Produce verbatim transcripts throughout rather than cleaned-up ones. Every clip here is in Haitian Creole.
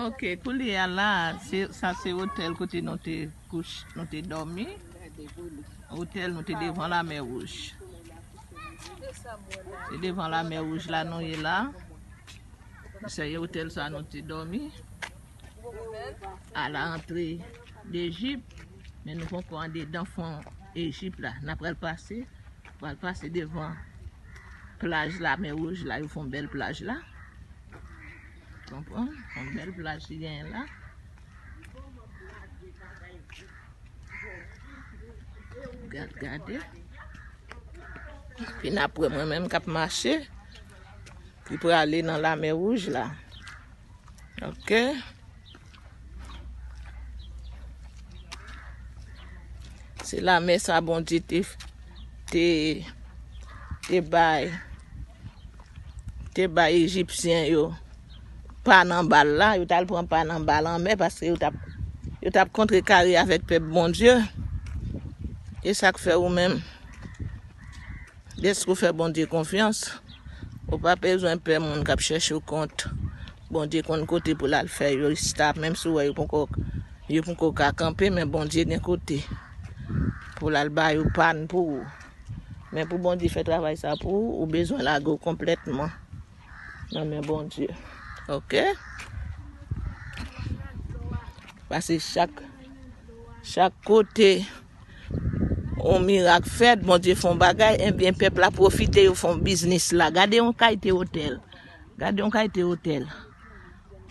Ok, koulye a la, se, sa se otèl kote nou te kouch, nou te dòmi. Otèl nou te devan Lamè Wouj. Se devan Lamè Wouj la nou ye la. Se otèl sa nou te dòmi. A la antre Lejip, men nou poko andedan fon Ejip la. N ap pral pase, pral pase devan plaj Lamè Wouj la, yo fè yon bèl plaj la. Konprann? Yon bèl plaj ki genyen la. Gad, gade. Epi n ap wè mwen menm k ap mache, ki prale nan Lamè Wouj la. Ok. Se lamè sa Bondye te, te, te bay, te bay Ejipsyen yo pa nan ba l la, yo t al pran pa nan ba lanmè paske yo t ap, yo t ap kontrekare avèk pèp Bondye. E sa k fè ou menm, dèske w fè Bondye konfyans, ou pa bezwen pè moun k ap chèche w kont. Bondye konn kote pou l al fè yo stop, menm si w wè yo poko, yo poko ka kanpe, men Bondye gen kote pou l al ba yo pa n pou ou. Men pou Bondye fè travay sa pou ou, ou bezwen lage w konplètman nan men Bondye. Ok? Paske chak, chak kote yon mirak fèt, Bondye fè yon bagay, ebyen, pèp la pwofite, yo fè yon biznis la. Gade yon kalite otèl. Gade yon kalite otèl.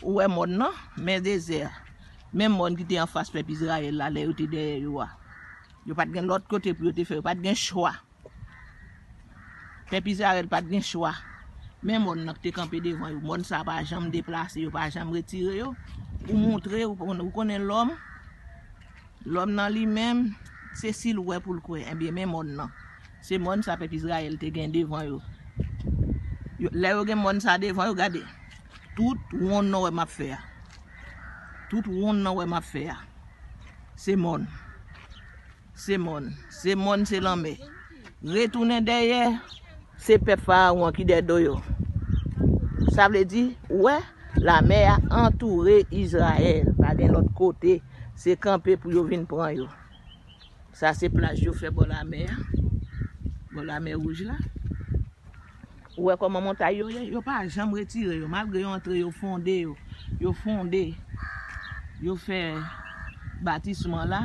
Ou wè mòn nan, men dezè. Menm mòn ki te anfas pèp Izrayèl la, lè yo te dèyè yo a. Yo pa t gen lòt kote pou yo te fè, yo pa t gen chwa. Pèp Izrayèl pa t gen chwa. Men mòn nan ki te kanpe devan yo. Mòn sa a pa janm deplase, yo pa janm retire yo. Ou montre, ou, ou konnen lòm. Lòm nan li menm, se si l wè pou l kwè. Ebyen, men mòn nan. Se mòn sa pèp Izrayèl te gen devan yo. Yo, lè yo gen mòn sa devan yo, gade. Tout wonn nan wè m ap fè a. Tout wonn nan wè m ap fè a. Se mòn. Se mòn. Se mòn, se lanmè. Retounen dèyè, se pèp Farawon an ki dèyè do yo. Sa vle di, ou wè, lamè a antoure Izrayèl. Pa gen lòt kote. Se kanpe pou yo vin pran yo. Sa se plaj yo fè bò lamè a. Bò lamè wouj la. Ou wè kòman montay yo ye? Yo pa janm retire yo. Malgre yo antre, yo fonde yo. Yo fonde. Yo fè batisman la.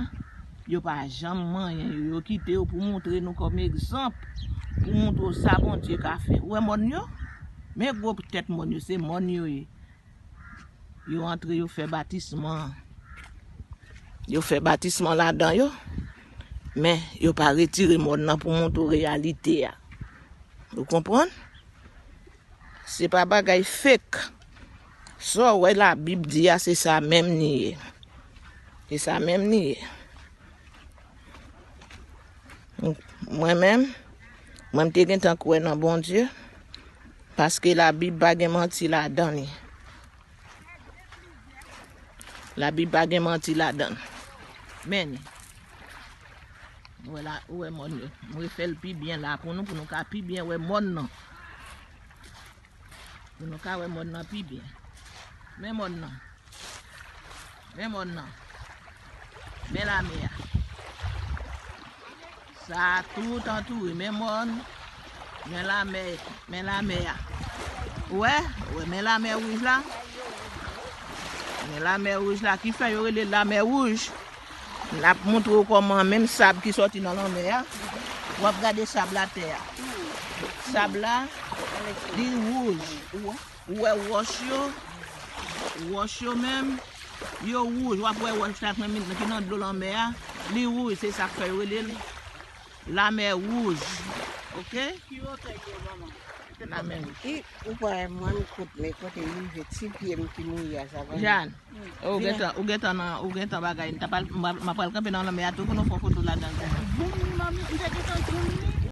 Yo pa janm manyen yo. Yo kite yo pou montre nou kòm egzanp. Pou montre w sa Bondye ka fè. Ou wè mòn yo? Men gwo tèt mòn yo. Se mòn yo ye. Yo antre, yo fè batisman. Yo fè batisman ladan yo. Men, yo pa retire mòn nan pou montre w reyalite a. Ou konprann? Se pa bagay fake. Sa w wè Labib di a, se sa menm li ye. Se sa menm li ye. Mwen menm, mwen m te gentan kwè nan Bondye, paske Labib pa gen manti ladan li. Labib pa gen manti ladan l. Men, ou wè la, ou wè mòn yo. Mwen refè l pi byen la pou nou, pou nou ka pi byen wè mòn nan. Pou nou ka wè mòn nan pi byen. Men mòn nan. Men mòn nan. Men lamè a. Sa a tout antoure. Men mòn. Men lamè. Men lamè a. Ou wè? Ou wè, men lamè wouj la. Men lamè wouj la. Ki fè yo rele l lamè wouj. N ap montre w kòman menm sab ki sòti nan lanmè a, w ap gade sab latè a. Sab la, li wouj. Ou wè wòch yo, wòch yo menm, yo wouj. W ap wè wòch la ki nan dlo lanmè a, li wouj. Se sa k fè yo rele l lamè wouj. Ok? Ki wotè l ye, manman? Lamè wouj. Ou pa wè mòn kote, men kote m rive, ti pye m ki mouye a, sa va. Jàn, ou gentan, ou gentan nan, ou gentan bagay, m ta pral, m ap, m ap pral kanpe nan lanmè a tou pou nou fè yon foto ladan l pou mwen. Zoom li, manmi, m te gentan zoom li.